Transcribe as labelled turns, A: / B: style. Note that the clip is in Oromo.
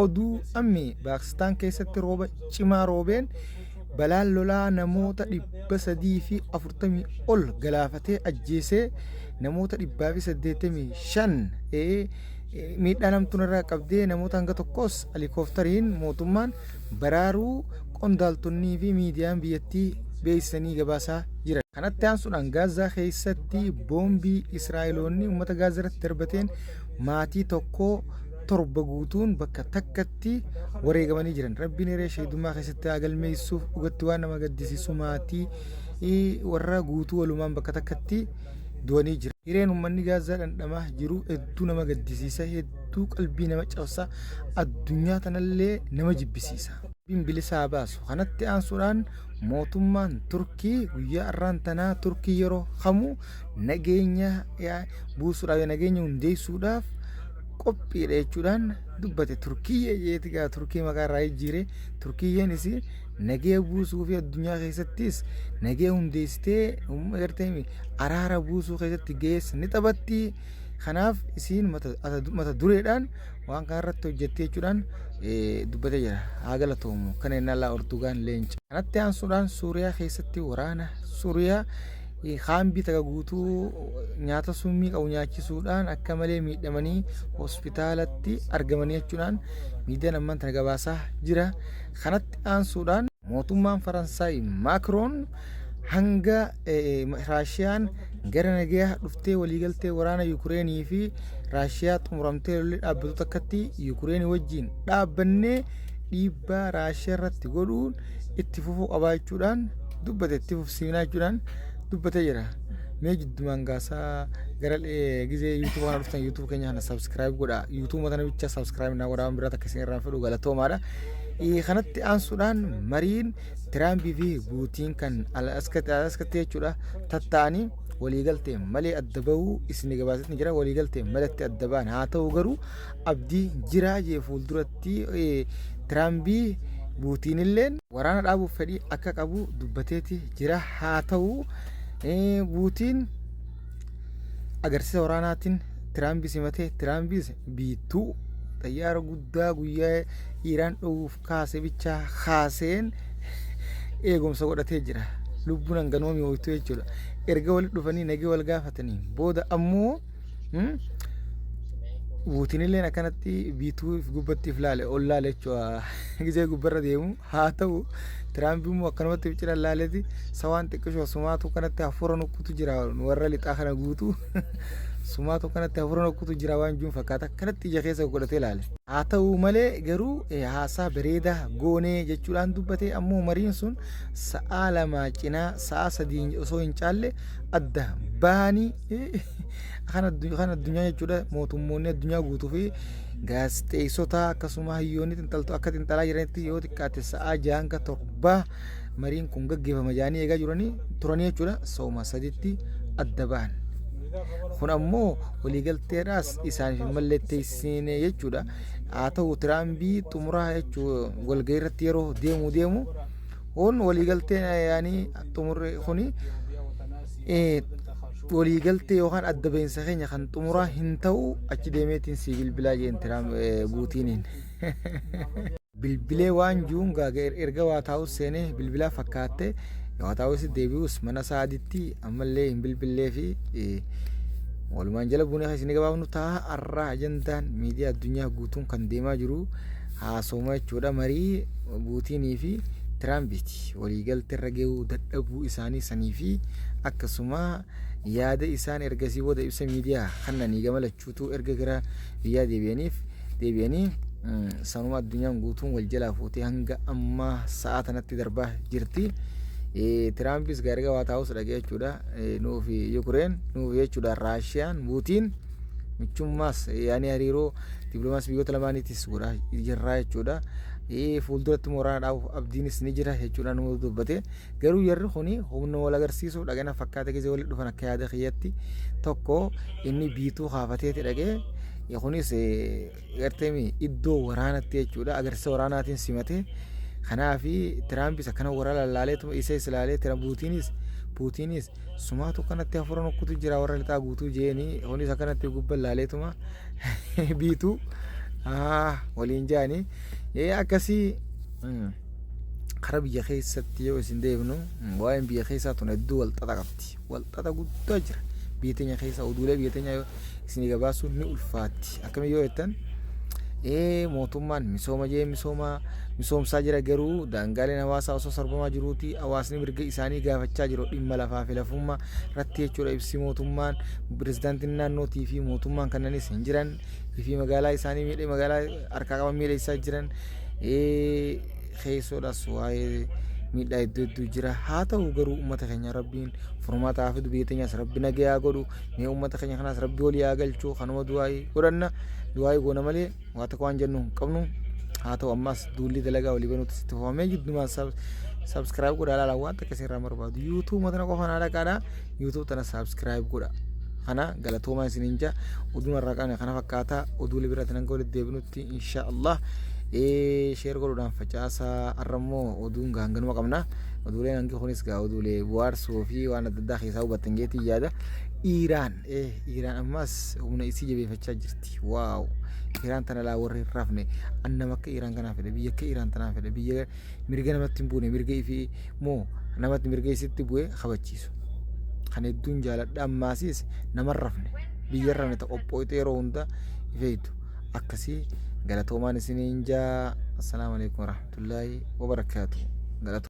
A: Oduu amme Paakistaan keessatti rooba cimaa roobeen balaan lolaa namoota 340 ol galaafatee ajjeesee namoota 185 miidhaa namtuun irraa qabdee namoota hanga tokkos helikooftariin mootummaan baraaruu qondaaltonnii fi miidiyaan biyyattii beeksisanii gabaasaa jiran. Kanatti aansuudhaan Gaazaa keessatti boombii Israa'eloonni uummata Gaazaa irratti darbateen maatii tokkoo torba guutuun bakka takkatti wareegamanii jiran. Rabbiin hiree shahiidummaa keessatti haa galmeessuuf. Dhugatti waan nama gaddisiisu, maatii warra guutuu walumaan bakka takkatti du'anii jiran. Hireen uummanni Gaazaa dhandhamaa jiru hedduu nama gaddisiisa, hedduu qalbii nama cabsa, addunyaa tanallee nama jibbisiisa. Rabbiin bilisa haa baasu. Kanatti aansuudhaan mootummaan Turkii guyyaa har'aan tanaa Turkii yeroo kamuu nageenya buusuudhaaf, nageenya hundeessuudhaaf qophiidha jechuudhaan dubbate. Turkiyyee jeeti gaa Turkii maqaa irraa jijjiire. Turkiyyeenis nagee buusuu fi addunyaa keessattis nagee hundeessitee gartee araara buusuu keessatti ga'ees ni taphatti. Kanaaf isiin mata dureedhaan waan kana irratti hojjettee jechuudhaan dubbatee jira. Haa galatoomu. Kana innaa laa Ordugaan leenca. Kanatti aansuudhaan Suuriyaa keessatti waraana Suuriyaa kaambii takka guutuu nyaata summii qabu nyaachisuudhaan akka malee miidhamanii hospitaalatti argamanii jechuudhaan miidiyaan ammaan tana gabaasaa jira. Kanatti aansuudhaan mootummaan Faransaay Maakroon hanga Raashiyaan gara nagayaa dhuftee waliigaltee waraana Yukureenii fi Raashiyaa xumuramtee lolli dhaabbatu takkatti Yukureenii wajjin dhaabbannee dhiibbaa Raashiyaa irratti godhuun itti fufuu qabaa jechuudhaan dubbate, itti fufsiifnaa jechuudhaan dubbatee jira. Mee jiddumaan gaasaa gara gizee YouTube kana dhuftan YouTube keenya kana subscribe godha. YouTube kana bicha subscribe naa godhaa, waan biraa takka isin irraan fedhu, galatoomaadha. Kanatti aansuudhaan mariin Tiraampii fi Puutiin kan Alaskatti jechuudha tatta'anii waliigaltee malee adda bahuu isin gabaasetti jira. Waliigaltee malatti adda ba'an, haa ta'u garuu abdii jiraa jee. Fuulduratti Tiraambii Puutiin illeen waraana dhaabuuf fedhii akka qabu dubbateeti jira. Haa ta'u, Puutiin agarsiisa waraanaatiin Tiraambii simatee, Tiraambiis B-2 xayyaara guddaa guyyaa Iiraan dhoowwuuf kaase bichaa kaaseen eegumsa godhatee jira. Lubbuun hanganuma mi'ooytu jechuudha. Erga walitti dhufanii nagee wal gaafatanii booda ammoo Puutiin illeen akkanatti B-2 gubbatti if laale, ol laale jechuudha. Gizee gubbarra deemu, haa ta'u, Tiraamp immoo akkanumatti cina laaleeti sawaan xiqqishoo sumaatu kanatti hafuura nukkutu jira, warra lixaa kana guutuu sumaatu kanatti hafuura nukkutu jira waan jiruun fakkaata, akkanatti ija keessa godhatee laale. Haa ta'u malee garuu haasaa bareedaa goonee jechuudhaan dubbate. Ammoo mariin sun sa'aa 2 cinaa sa'aa 3 osoo hin caalle adda bahanii kan addunyaa jechuudha. Mootummoonni addunyaa guutuu fi gaazexeessota akkasuma hayyoonni xinxaltu akka xinxalaa jiranitti yoo xiqqaate sa'aa 6 hanga 7 mariin kun gaggeeffama jedhanii eegaa jiranii turanii jechuudha. Sa'uma 3tti adda bahan. Kun ammoo waliigalteedhaas isaaniif hin mallatteessine jechuudha. Haa ta'u, Tiraambii xumuraa jechuu walgahii irratti yeroo deemu deemu kun waliigalteen yaanii xumurre kuni waliigaltee yookaan adda bahinsa keenya kan xumuraa hin ta'u, achi deemeetiin si bilbilaa jeen Tiraamp Puutiiniin. Bilbilee waan juun gaaga erga waa taa'us seenee bilbilaa fakkaatte waa taa'us deebi'us mana saaditti ammallee hin bilbillee fi walumaan jala buunee kan isin gabaafnu ta'a. Har'a ajandaan miidiyaa addunyaa guutuun kan deemaa jiru haasawuma jechuudha, marii Puutiinii fi Tiraampiiti, waliigaltee irra gahuu dadhabuu isaanii sanii fi akkasuma yaada isaan ergasii booda ibsa miidiyaa kannanii gama lachuutu erga gara biyyaa deebi'aniif deebi'anii sanuma addunyaan guutuun wal jalaa fuutee hanga ammaa sa'aa tanatti darbaa jirti. Tiraampis erga waa taa'us dhagee jechuudha. Nuufi Yukureen nuufi jechuudha, Raashiyaan Puutiin michummaas yaani hariiroo dippiloomaasii biyyoota lamaaniitis godhaa jirraa jechuudha. Fuulduratti immoo waraana dhaabuuf abdiinis ni jira jechuudha nama dubbate. Garuu jarri kuni humna wal agarsiisuuf dhaqena fakkaata gisee walitti dhufan. Akka yaada kiyyatti tokko inni B-2 kaafateeti dhaqee, kunis garteemi iddoo waraanatti jechuudha agarsiisa waraanaatiin simate. Kanaafi Tiraampis akkana warra lallaaleetuma isa ilaalee Puutiinis sumaatu kanatti hafuura nokkutu jira warra lixaa guutuu jeeni, kunis akkanatti gubba laaleetuma B-2 Haa waliin jaanii akkasii. Kara biyya keessatti yoo isin deebinu, waa'een biyya keessaa tun hedduu wal xaxa qabdi. Wal xaxa guddaa jira. Biyya teenya keessa oduulee biyya teenya yoo isin gabaasuun ni ulfaatti. Akkami yoo jettan, mootummaan misooma jee misooma misoomsaa jira, garuu daangaaleen hawaasaa osoo sarbamaa jiruuti hawaasni mirga isaanii gaafachaa jiru dhimma lafaa fi lafummaa irratti jechuudha. Ibsi mootummaan pirezidaantiin naannootii fi mootummaan kannanis hin jiran fi magaalaa isaanii miidhee magaalaa harkaa qaban miidheessaa jiran. Keessoodhaas waa'ee miidhaa hedduu hedduu jira. Haa ta'u garuu uummata keenya Rabbiin furmaata haa fidu, biyya teenyaas Rabbi nagayaa godhu, mee uummata keenya kanaas Rabbi walii haa galchu. Kanuma du'aayii godhanna, du'aayii goona malee waa tokko waan jennu hin qabnu. Haa ta'u, ammas duulli dalagaa walii banuutti sitti fufamee jiddumaan subscribe godhaa laala. Waan takka isin barbaadu YouTube tana qofa naa dhaqaadha, YouTube tana subscribe godha. Kana galatoomaa isiniin jaa. Oduun har'aa qabne kana fakkaata. Oduu biraatti hanga walitti deebinutti, insha Allah, share godhuudhaan facaasaa. Har'a immoo oduun gaanganuma qabna. Oduuleen hangi kunis gaa oduulee bu'aarsuu fi waan adda addaa keessaa hubattan jeetii yaada. Iiraan, Iiraan ammas humna isii jabeeffachaa jirti. Wow, Iiraan tana laa warri hin rafne. Annam akka Iiraan kanaa fedhe, biyya akka Iiraan tanaa fedhe, biyya mirga namatti hin buune, mirga ifii moo namatti mirga isitti bu'ee kabachiisu kan hedduun jaaladha. Ammaasiis nama hin rafne, biyya hin rafne ta qophooyte yeroo hunda ifeeytu akkasii. Galatoomaan isiniin jaa. Assalaamu alaikum warahmatullaahi wabarakaatu.